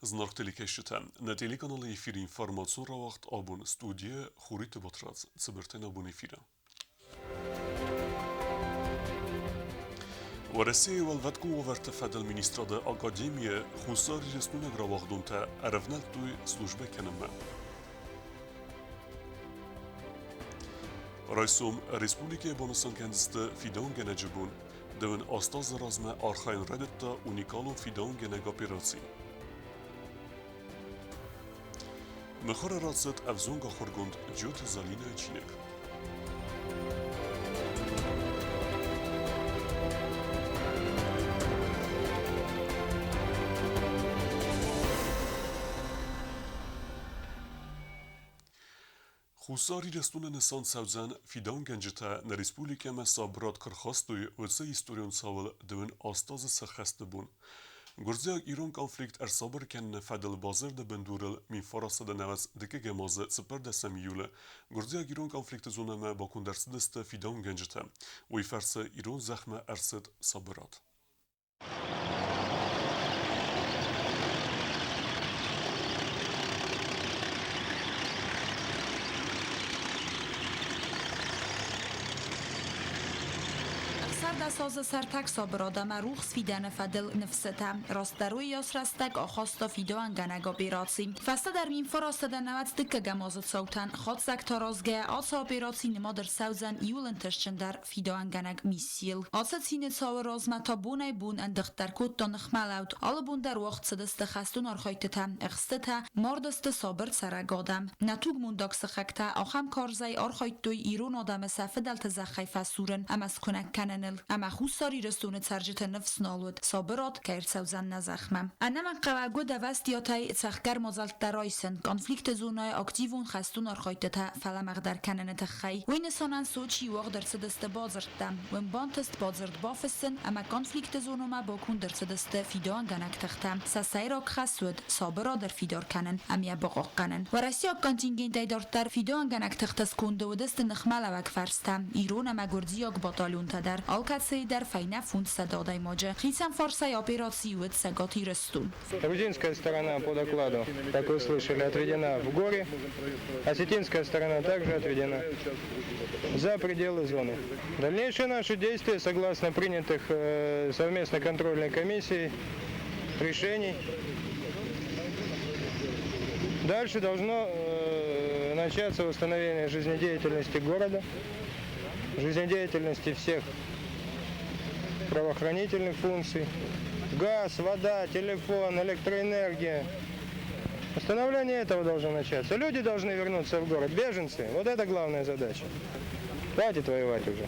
Зынаргъ телекӕсджытӕ, нӕ телеканалы эфиры информацион рауагъд абон студийӕ Хуриты Батрадз цыбыртӕн абон эфиры. Уӕрӕсейы Уӕлвӕткон уавӕрты фӕдыл министрады академийы Хуссар Ирыстойнаг рауагъдонтӕ ӕрӕвнӕлдтой службӕ кӕнынмӕ. Райсом республикӕйы банысан кӕндзысты фидауынгӕнӕджы бон. Дыууын азы размӕ архайын райдыдта уникалон фидауынгӕнӕг операци. Мыхуыры рацыд ӕвзонг ахуыргонд Джиоты Залинӕйы чиныг. Хуссар Ирыстоны нысан цӕудзӕн фидауынгӕнджытӕ нӕ республикӕмӕ сабырад куы рхастой, уыцы историон цауыл дыууын азы сӕххӕсты бон. Гуырдзиаг-ирон конфликт ӕрсабыр кӕныны фӕдыл бадзырды бындурыл 1992 азы 14 июлы гуырдзиаг-ирон конфликты зонӕмӕ баконд ӕрцыдысты фидауынгӕнджытӕ. Уый фӕрцы ирон зӕхмӕ ӕрцыд сабырад. Ӕхсӕрдӕс азы сӕртӕг сабырад ӕмӕ рухс фидӕны фӕдыл ныфсытӕ. Растдӕр уыйас рӕстӕг ахаста фидауӕнгӕнӕг операци. Фӕстӕдӕр 1995 азы цаутӕн хатдзӕгтӕ аразгӕйӕ ацы операци нымад ӕрцӕудзӕн иууыл ӕнтыстджындӕр фидауӕнгӕнӕг миссийыл. Ацы цины цауы размӕ та бонӕй-бон ӕндыгъддӕр кодта ныхмӕлӕуд. Алы бон дӕр уагъд цыдысты хӕстон архайдтытӕ, ӕхстытӕ, мардысты сабыр цӕрӕг адӕм. Нӕ тугмондаг сыхӕгтӕ ахӕм карзӕй архайдтой ирон адӕмы сӕ фыдӕлты зӕххӕй фӕсурын ӕмӕ скуынӕг кӕныныл, ӕмӕ Хуссар Ирыстоны цӕрджыты ныфс нал уыд, сабырад кӕй ӕрцӕудзӕн нӕ зӕхмӕ. Ӕнӕмӕнгхъӕуӕг уыд ӕвӕстиатӕй цӕхгӕр мадзӕлттӕ райсын, конфликты зонӕйы активон хӕстон архайдтытӕ фӕлӕмӕгъдӕр кӕныны тыххӕй. Уый нысанӕн Сочийы уагъд ӕрцыдысты бадзырдтӕ. Уым бантыст бадзырд бафыссын ӕмӕ конфликты зонӕмӕ баконд ӕрцыдысты фидауӕнгӕнӕг тыхтӕ. Сӕ сӕйраг хӕс уыд сабырад ӕрфидар кӕнын ӕмӕ йӕ бахъахъхъӕнын. Уӕрӕсейаг контингентӕй дарддӕр фидауӕнгӕнӕг тыхты сконды уыдысты ныхмӕлӕууӕг фӕрстӕ, ирон ӕмӕ гуырдзиаг батальонтӕ дӕр, алкӕцыйы дӕр фӕйнӕ 500 адӕймаджы. Хицӕн фарсӕй операцийы уыд Цӕгат Ирыстон. Грузинская сторона по докладу, как вы слышали, отведена в горы. Осетинская сторона также отведена за пределы зоны. Дальнейшие наши действия, согласно принятых совместной контрольной комиссией решений, дальше должно начаться восстановление жизнедеятельности города, жизнедеятельности всех правоохранительных функций. Газ, вода, телефон, электроэнергия. Восстановление этого должно начаться. Люди должны вернуться в город, беженцы. Вот это главная задача. Хватит воевать уже.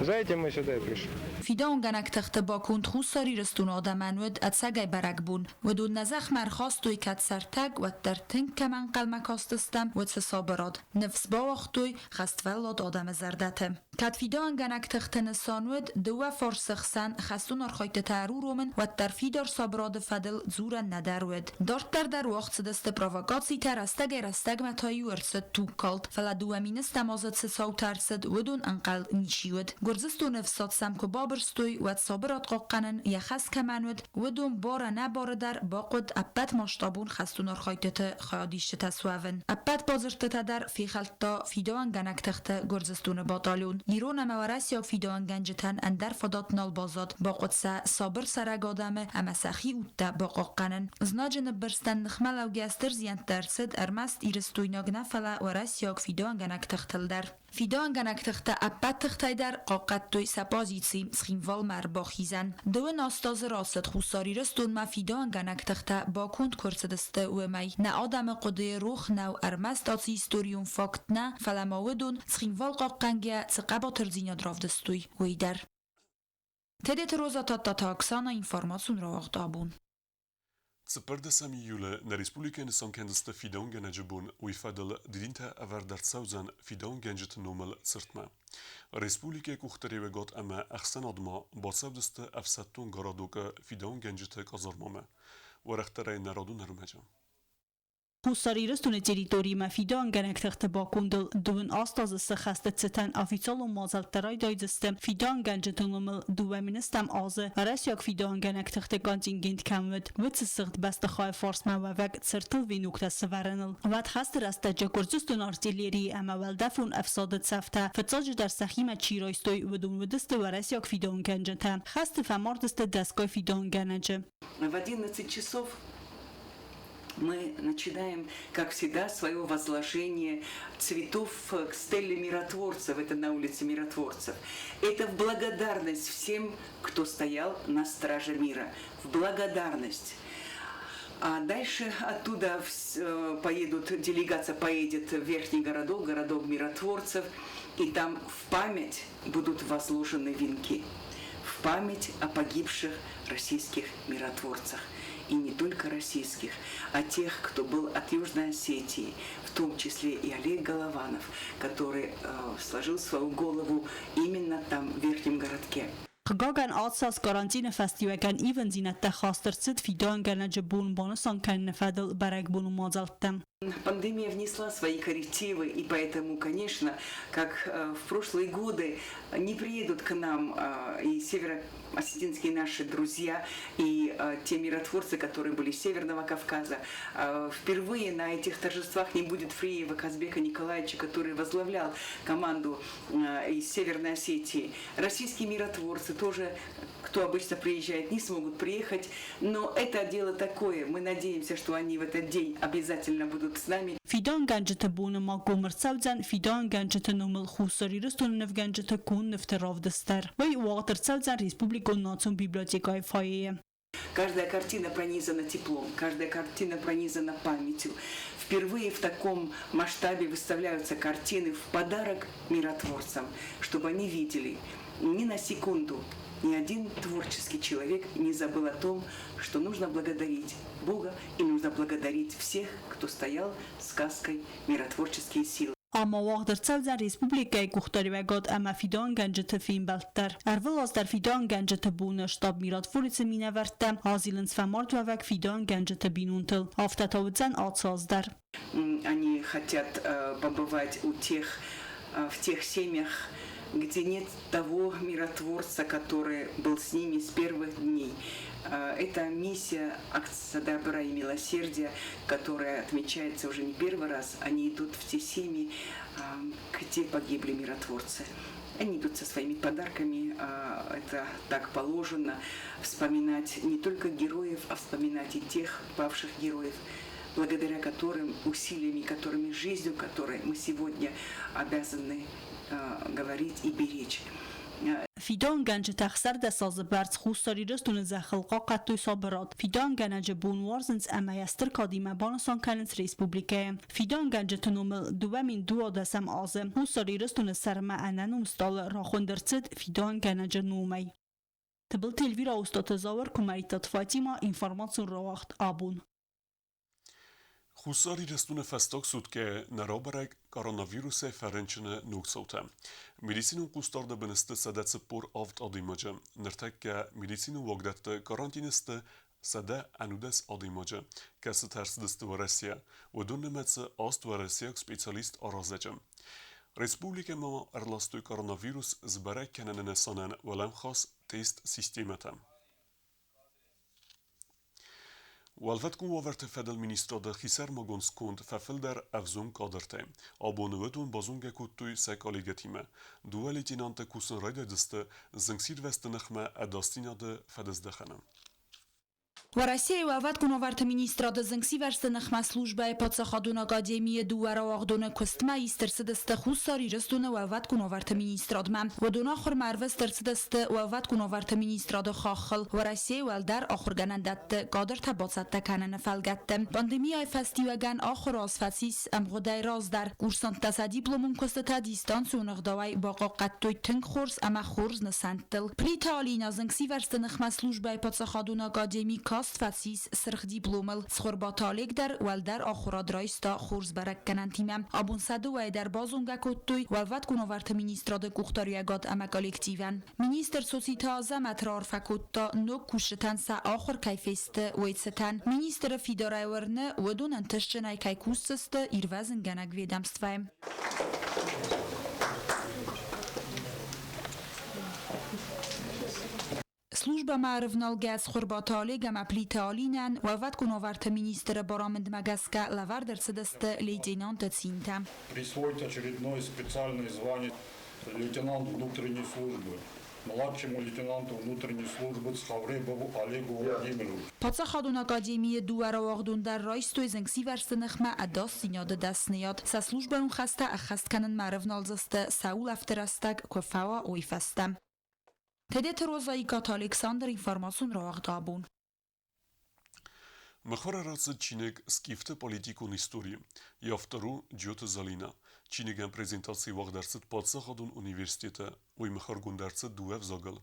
За этим мы сюда и пришли. Фидауынгӕнӕг тыхты баконд Хуссар Ирыстоны адӕмӕн уыд ӕцӕгӕй бӕрӕгбон. Уыдон нӕ зӕхмӕ ӕрхастой кӕд сӕртӕг, уӕддӕр тынг кӕмӕ ӕнхъӕлмӕ кастыстӕм, уыцы сабырад. Ныфс бауагътой хӕствӕллад адӕмы зӕрдӕты. Кӕд фидауынгӕнӕг тыхты нысан уыд дыууӕ фарсы хсӕн хӕстон архайдтытӕ ӕруромын, уӕддӕр фидар сабырады фӕдыл дзурӕн нӕдӕр уыд. Дарддӕр дӕр уагъд цыдысты провокацитӕ, рӕстӕгӕй-рӕстӕгмӕ та-иу ӕрцыд тугкалд, фӕлӕ 2 000 азы цы цаутӕ ӕрцыд, уыдон ӕнхъӕл ничи уыд. Гуырдзыстоны ӕфсад сӕм куы бабырстой, уӕд сабырад хъахъхъӕнын йӕ хӕс кӕмӕн уыд, уыдон бар-ӕнӕбары дӕр бахъуыд ӕппӕтмасштабон хӕстон архайдтыты хайадисджытӕ суӕвын. Ӕппӕт бадзырдтытӕ дӕр фехӕлдта фидауӕнгӕнӕг тыхты Гуырдзыстоны батальон. Ирон ӕмӕ уӕрӕсейаг фидауӕнгӕнджытӕн ӕндӕр фадат нал баззад, бахъуыд сӕ сабыр цӕрӕг адӕмы ӕмӕ сӕхи удтӕ бахъахъхъӕнын. Знаджы ныббырстӕн ныхмӕлӕугӕ стыр зиӕнттӕ ӕрцыд ӕрмӕст ирыстойнаг нӕ, фӕлӕ уӕрӕсейаг фидауӕнгӕнӕг тыхтыл дӕр. Фидауӕнгӕнӕг тыхтӕ ӕппӕт тыхтӕй дӕр хъахъхъӕдтой сӕ позици Цхинвалмӕ ӕрбахизӕн. 2 азы рацыд Хуссар Ирыстонмӕ фидауӕнгӕнӕг тыхтӕ баконд куы ӕрцыдысты, уымӕй. Нӕ адӕмы хъуыдыйы рох нӕу ӕрмӕст ацы историон факт нӕ, фӕлӕ ма уыдон, Цхинвал хъахъхъӕнгӕйӕ, цы хъӕбатырдзинад равдыстой, уый дӕр. Тедеты Роза Тадтаты Оксана, информацион рауагъд абон. 14 июлы нӕ республикӕйы нысан кӕндзысты фидауынгӕнӕджы бон, уый фӕдыл дидинтӕ ӕвӕрд ӕрцӕудзӕн фидауынгӕнджыты номыл цыртмӕ. Республикӕйы къухдариуӕгад ӕмӕ ӕхсӕнадмӕ бацӕудзысты ӕфсӕддон городокы фидауынгӕнджыты къазармамӕ. Уӕрӕхдӕрӕй нӕ радон ӕрмӕджы. Хуссар Ирыстоны территоримӕ фидауынгӕнӕг тыхты бакондыл 18 азы сыхӕсты цытӕн официалон мадзӕлттӕ райдайдзысты фидауынгӕнджыты номыл 2010 азы уӕрӕсейаг фидауынгӕнӕг тыхты контингент кӕм уыд, уыцы сыгъд бӕстыхайы фарсмӕ уӕвӕг цыртыл веноктӕ сӕвӕрыныл. Уӕд хӕсты рӕстӕджы Гуырдзыстоны артиллерийы ӕмӕ уӕлдӕфон ӕфсады цӕфтӕ фыццаджыдӕр сӕхимӕ чи райстой, уыдон уыдысты уӕрӕсейаг фидауынгӕнджытӕ. Хӕсты фӕмард сты дӕсгай фидауынгӕнӕджы. В 11 часов мы начинаем, как всегда, свое возложение цветов к стелле миротворцев, это на улице миротворцев. Это в благодарность всем, кто стоял на страже мира, в благодарность. А дальше оттуда поедут, делегация поедет в Верхний городок, городок миротворцев, и там в память будут возложены венки, в память о погибших российских миротворцах. И не только российских, а тех, кто был от Южной Осетии, в том числе и Олег Голованов, который сложил свою голову именно там, в Верхнем городке. Хъыгагӕн, ацы аз карантины фӕстиуӕгӕн ивындзинӕдтӕ хаст ӕрцыд фидауынгӕнӕджы бон банысан кӕныны фӕдыл бӕрӕгбоны мадзӕлттӕм. Пандемия внесла свои коррективы, и поэтому, конечно, как в прошлые годы, не приедут к нам и северо-осетинские наши друзья, и те миротворцы, которые были с Северного Кавказа. Впервые на этих торжествах не будет Фриева Казбека Николаевича, который возглавлял команду из Северной Осетии. Российские миротворцы тоже, кто обычно приезжает, не смогут приехать, но это дело такое. Мы надеемся, что они в этот день обязательно будут с нами. Фидауынгӕнджыты боны ма гом ӕрцӕудзӕн фидауынгӕнджыты номыл Хуссар Ирыстоны нывгӕнджыты конд нывты равдыст дӕр. Уый уагъд ӕрцӕудзӕн республикон национ библиотекӕйы фойейы. Каждая картина пронизана теплом, каждая картина пронизана памятью. Впервые в таком масштабе выставляются картины в подарок миротворцам, чтобы они видели ни на секунду ни один творческий человек не забыл о том, что нужно благодарить Бога и нужно благодарить всех, кто стоял с каской «Миротворческие силы». Ам ма уагъд ӕрцӕудзӕн республикӕйы къухдариуӕгад ӕмӕ фидауынгӕнджыты фембӕлд дӕр. Ӕрвылаз дӕр фидауынгӕнджыты боны штаб Миротворец-ы минӕвӕрттӕ азилынц фӕмардуӕвӕг фидауынгӕнджыты бинонтыл. Афтӕ та уыдзӕн ацы аз дӕр. Они хотят побывать у тех, в тех семьях, где нет того миротворца, который был с ними с первых дней. Это миссия акция добра и милосердия, которая отмечается уже не первый раз. Они идут в те семьи, где погибли миротворцы. Они идут со своими подарками, это так положено, вспоминать не только героев, а вспоминать и тех павших героев, благодаря которым, усилиями, которыми, жизнью которой мы сегодня обязаны говорить и беречь. Фидауынгӕнджытӕ 16 азы бӕрц Хуссар Ирыстоны зӕххыл хъахъхъӕдтой сабырад. Фидауынгӕнӕджы бон уарзынц ӕмӕ йӕ стыр кадимӕ банысан кӕнынц республикӕйы. Фидауынгӕнджыты номыл 2012 азы Хуссар Ирыстоны сӕрмӕ ӕнӕном стъалы рахуынд ӕрцыд фидауынгӕнӕджы номӕй. Тыбылты Эльвира Остъаты Зауыр, Куымӕридтаты Фатимӕ, информацион рауагъд Абон. Хуссар Ирыстоны фӕстаг суткӕйы нӕ рабӕрӕг коронавирусӕй фӕрынчыны ног цаутӕ. Медицинон хъусдарды бын сты 147 адӕймаджы. Ныртӕккӕ медицинон уагдӕтты карантины сты 111 адӕймаджы, кӕцытӕ ӕрцыдысты Уӕрӕсейӕ. Уыдон нымӕцы аст уӕрӕсейаг специалист-аразӕджы. Республикӕмӕ ма ӕрластой коронавирус сбӕрӕг кӕныны нысанӕн уӕлӕмхас тест-системӕтӕ. Уӕлвӕткон уавӕрты фӕдыл министрады хисӕрмагонд сконд фӕфылдӕр ӕвзонг кадртӕй. Абоны уыдон базонгӕ кодтой сӕ коллегӕтимӕ. Дыууӕ лейтенанты кусын райдайдзысты зынгсирвӕзты ныхмӕ ӕдасдзинады фӕдыздӕхӕны. Уӕрӕсейы уӕлвӕткон уавӕрты министрады зынгсивӕрзты ныхмӕ службӕйы паддзахадон академийы дыууӕ рауагъдоны куыстмӕ ист ӕрцыдысты Хуссар Ирыстоны уӕлвӕткон уавӕрты министрадмӕ. Уыдон ахуырмӕ ӕрвыст ӕрцыдысты уӕлвӕткон уавӕрты министрады хаххыл Уӕрӕсейы уӕлдӕр ахуыргӕнӕндӕтты кадртӕ бацӕттӕ кӕныны фӕлгӕтты. Пандемияйы фӕстиуӕгӕн ахуыр аз фӕцис ӕмгъуыдӕй раздӕр. Курсанттӕ сӕ дипломон куыстытӕ дистанцион ӕгъдауӕй бахъахъхъӕдтой тынг хорз ӕмӕ хорз нысӕнттыл. Плиты Алинӕ зынгсивӕрзты ныхмӕ службӕйы паддзахадон академи каст Каст фӕцис сырх дипломыл. Цхуырбаты Олег дӕр уӕлдӕр ахуырад райста хорз бӕрӕггӕнӕнтимӕ. Абон сӕ дыууӕйы дӕр базонгӕ кодтой Уӕлвӕткон уавӕрты министрады къухдариуӕгад ӕмӕ коллективӕн. Министр Цоциты Азӕмӕт раарфӕ кодта, ног кусджытӕн сӕ ахуыр кӕй фесты, уый цытӕн. Министры фидарӕй уырны, уыдон ӕнтыстджынӕй кӕй кусдзысты ирвӕзынгӕнӕг ведомствӕйы. Службӕмӕ ӕрывналгӕ Цхуырбаты Олег ӕмӕ Плиты Алинӕн Уӕлвӕткон уавӕрты министры барамындмӕ гӕсгӕ лӕвӕрд ӕрцыдысты лейтенанты цинтӕ. Присвоить очередное специальное звание лейтенант внутренней службы младшему лейтенанту внутренней службы Цховребову Олегу Владимировичу. Паддзахадон академийы дыууӕ рауагъдон дӕр райстой зынгсивӕрзты ныхмӕ ӕдасдзинады дӕсныйад. Сӕ службӕйон хӕстӕ ӕххӕст кӕнынмӕ ӕрӕвналдзысты сӕ улӕфты рӕстӕг куы фӕуа, уый фӕстӕ. Тедеты Роза Икъаты Александр информацион рауагъд абон. Мыхуыры рацыд чиныг «Скифты политикон истори». Йӕ автор у Джиоты Залинӕ. Чиныгӕн презентаци уагъд ӕрцыд паддзахадон университеты. Уый мыхуыргонд ӕрцыд дыууӕ ӕвзагыл.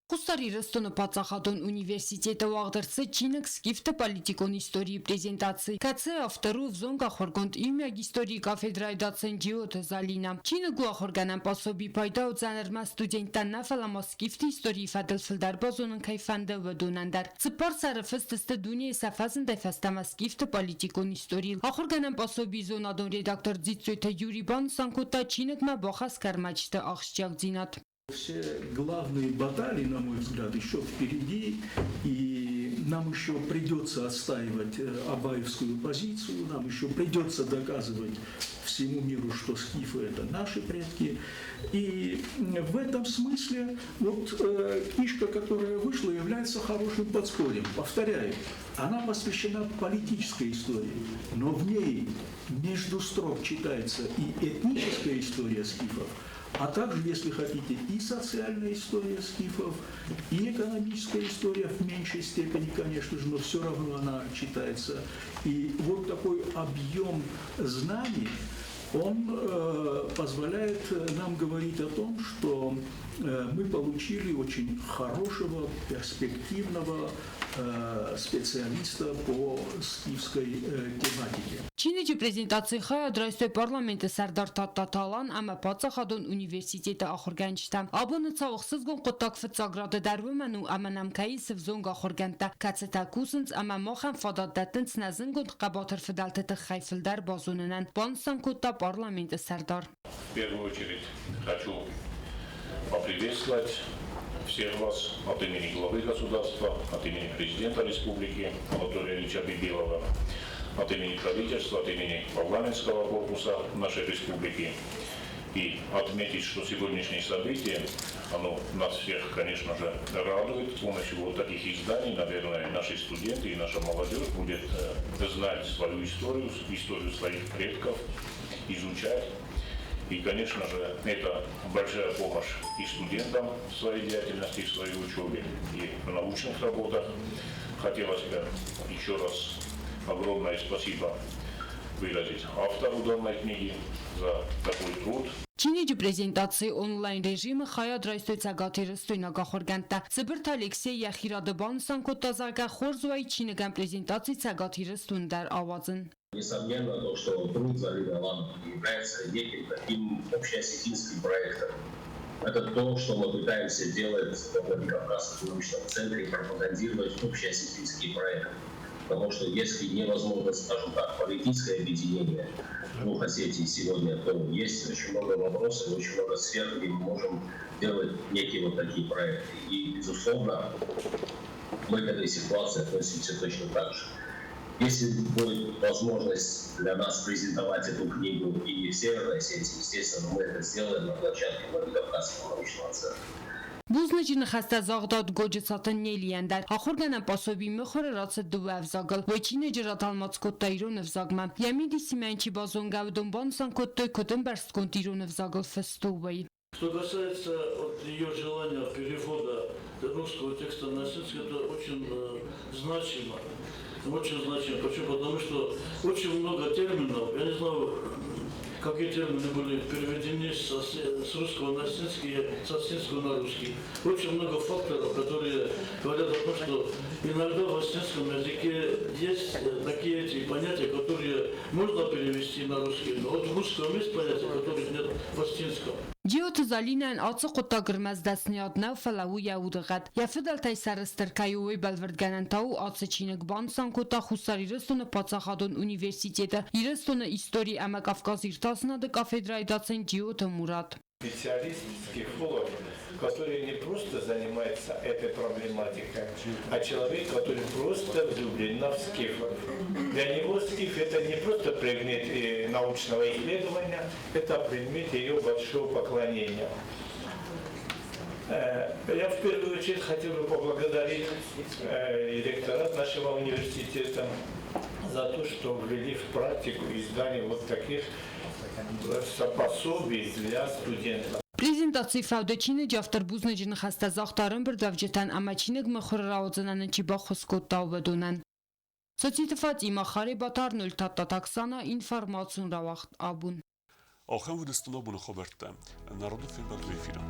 Хуссар Ирыстоны паддзахадон университеты уагъд ӕрцыд чиныг «Скифты политикон историйы презентаци», кӕцы автор у ӕвзонг ахуыргонд иумиаг историйы кафедрӕйы доцент Джиоты Залинӕ. Чиныг у ахуыргӕнӕн пособи, пайда уыдзӕн ӕрмӕст студенттӕн нӕ, фӕлӕ ма скифты историйы фӕдыл фылдӕр базонын кӕй фӕнды, уыдонӕн дӕр. Цыппар сӕры фыст сты дунейы сӕ фӕзындӕй фӕстӕмӕ скифты политикон историйыл. Ахуыргӕнӕн пособийы зонадон редактор Дзиццойты Юрий банысан кодта чиныгмӕ бахӕсгӕ ӕрмӕджыты ахсджиагдзинад. Все главные баталии, на мой взгляд, еще впереди, и нам еще придется отстаивать абаевскую позицию, нам еще придется доказывать всему миру, что скифы – это наши предки. И в этом смысле вот книжка, которая вышла, является хорошим подспорьем. Повторяю, она посвящена политической истории, но в ней между строк читается и этническая история скифов, а также, если хотите, и социальная история скифов, и экономическая история в меньшей степени, конечно же, но все равно она читается. И вот такой объем знаний, он позволяет нам говорить о том, что мы получили очень хорошего, перспективного специалиста по скифской тематике. Чиныджы презентацийы хайад райстой парламенты сӕрдар Тадтаты Алан ӕмӕ паддзахадон университеты ахуыргӕнджытӕ. Абоны цау ӕхсызгон хъуыддаг фыццаг рады дӕр уымӕн у, ӕмӕ нӕм кӕй ис ӕвзонг ахуыргӕндтӕ, кӕцытӕ кусынц ӕмӕ махӕн фадат дӕттынц нӕ зынгонд хъӕбатыр фыдӕлты тыххӕй фылдӕр базонынӕн, банысан кодта парламенты сӕрдар. В первую очередь хочу поприветствовать всех вас от имени главы государства, от имени президента республики Анатолия Ильича Бибилова, от имени правительства, от имени парламентского корпуса нашей республики. И отметить, что сегодняшнее событие, оно нас всех, конечно же, радует. С помощью вот таких изданий, наверное, наши студенты и наша молодежь будет знать свою историю, историю своих предков, изучать. И, конечно же, это большая помощь и студентам в своей деятельности, в своей учебе, и в научных работах. Хотелось бы еще раз огромное спасибо выразить автору данной книги за такой труд. Чиныджы презентацийы онлайн режимы хайад райстой Цӕгат Ирыстойнаг ахуыргӕндтӕ. Цыбырты Алексей йӕхи рады банысан кодта, зӕгъгӕ, хорз уаид чиныгӕн презентаци Цӕгат Ирыстоны дӕр ауадзын. Несомненно, то, что труд Залины Алановны является неким таким общеосетинским проектом. Это то, что мы пытаемся делать в Владикавказском научном центре, пропагандировать общеосетинские проекты. Потому что если невозможно, скажем так, политическое объединение двух Осетий сегодня, то есть очень много вопросов, очень много сфер, где мы можем делать некие вот такие проекты. И, безусловно, мы к этой ситуации относимся точно так же. Если будет возможность для нас презентовать эту книгу и в Северной Осетии, естественно, мы это сделаем на площадке Владикавказского научного центра. Бузныджы ныхӕстӕ загъта Годжыцаты Нелийӕн дӕр. Ахуыргӕнӕн пособи мыхуыры рацыд дыууӕ ӕвзагыл. Уый чиныджы ратӕлмац кодта ирон ӕвзагмӕ. Йӕ мидисимӕ йын чи базонгӕ, уыдон банысан кодтой, куыд ӕмбӕрстгонд ирон ӕвзагыл фыст у, уый. Что касается вот ее желания перевода русского текста на осетинский, это очень значимо. Очень значимо. Почему? Потому что очень много терминов, я не знаю, Какие термины были переведены с русского на осетинский, с осетинского на русский. Очень много факторов, которые говорят о том, что иногда в осетинском языке есть такие эти понятия, которые можно перевести на русский, но вот в русском есть понятия, которых нет в осетинском. Джиоты Залинӕн ацы хъуыддаг ӕрмӕст дӕсныйад нӕу, фӕлӕ у йӕ удыгъӕд. Йӕ фыдӕлтӕй сӕрыстыр кӕй у, уый бӕлвырдгӕнӕн та у ацы чиныг, банысан кодта Хуссар Ирыстоны паддзахадон университеты Ирыстоны истори ӕмӕ Кавказиртасынады кафедрӕйы доцент Джиоты Мурат. Специалист, психолог, который не просто занимается этой проблематикой, а человек, который просто влюблен в скифов. Для него скиф это не просто предмет научного исследования, это предмет ее большого поклонения. Я в первую очередь хотел бы поблагодарить ректорат нашего университета за то, что ввели в практику издание вот таких пособий для студентов. Презентацийы фӕуды чиныджы автор бузныджы ныхӕстӕ загъта ӕрӕмбырдуӕвджытӕн ӕмӕ чиныг мыхуыры рауадзынӕн чи баххуыс кодта, уыдонӕн. Цоциты Фатима, Харебаты Арнольд, Тадтаты Оксана, информацион рауагъд Абон. Ахӕм уыдысты абоны хабӕрттӕ. Народы фембӕлд эфиры.